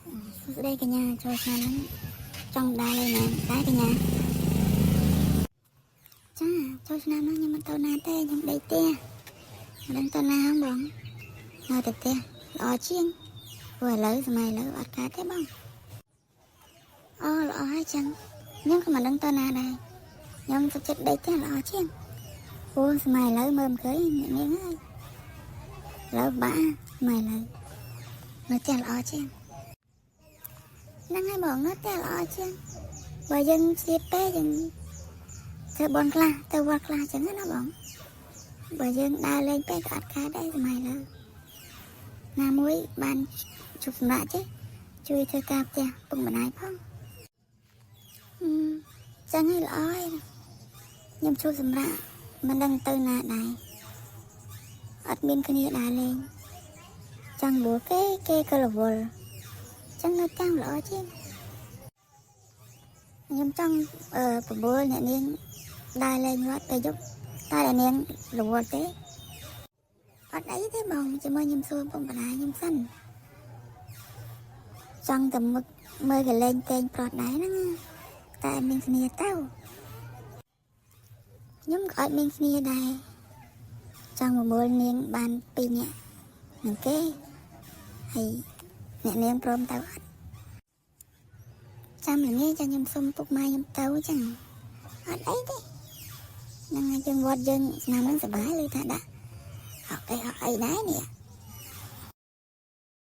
សួស្តីកញ្ញាចូលឆ្នាំហ្នឹងចង់ដើរលេងណាដែរកញ្ញាចាចូលឆ្នាំហ្នឹងខ្ញុំមិនទៅណាទេខ្ញុំដេកផ្ទះមិនដឹងទៅណាហ្នឹងបងនៅតែផ្ទះល្អជាងព្រោះឥឡូវសម័យឥឡូវអត់កើតទេបងអូល្អហើយចឹងខ្ញុំក៏មិនដឹងទៅណាដែរខ្ញុំសុខចិត្តដេកផ្ទះល្អជាងព្រោះសម័យឥឡូវមើលមិនឃើញអ្នកនាងហើយឥឡូវបាក់សម័យឥឡូវនៅផ្ទះល្អជាង ហ្នឹងហើយបងនៅផ្ទះល្អជាងបើយើងឆ្លៀតពេកយើងធ្វើបន់ខ្លះទៅវត្តខ្លះចឹងណាបងបើយើងដើរលេងពេកក៏អត់កើតដែរសម័យឥឡូវណាមួយបានជប់សម្រាប់ចេះជួយធ្វើការផ្ទះពុកម្ដាយផងអឺចឹងហើយល្អហើយខ្ញុំជួយសម្រាប់មិនដឹងទៅណាដែរអត់មានគ្នាដើរលេងចង់បួគេគេក៏រវល់ ចឹងនៅតាមល្អជាងខ្ញុំចង់អឺបបួលអ្នកនាងដើរលេងវត្តទៅយប់តែអ្នកនាងរវល់ទេអត់អីទេបងជាមួយខ្ញុំសួរពុកម្ដាយខ្ញុំសិនចង់តែមើលមើលកលែងកេងប្រុសដែរហ្នឹងតែអត់មានគ្នាទៅខ្ញុំក៏អត់មានគ្នាដែរចង់បបួលនាងបានពីរនាក់នឹងគេហើយអ្នកនាងព្រមទៅអត់ចាំល្ងាចចាំខ្ញុំសុំពុកម៉ែខ្ញុំទៅចឹងអត់អីទេហ្នឹងហើយយើងវត្តយើងឆ្នាំហ្នឹងសប្បាយឬថាដាក់អត់អីអត់អីដែរនេះ។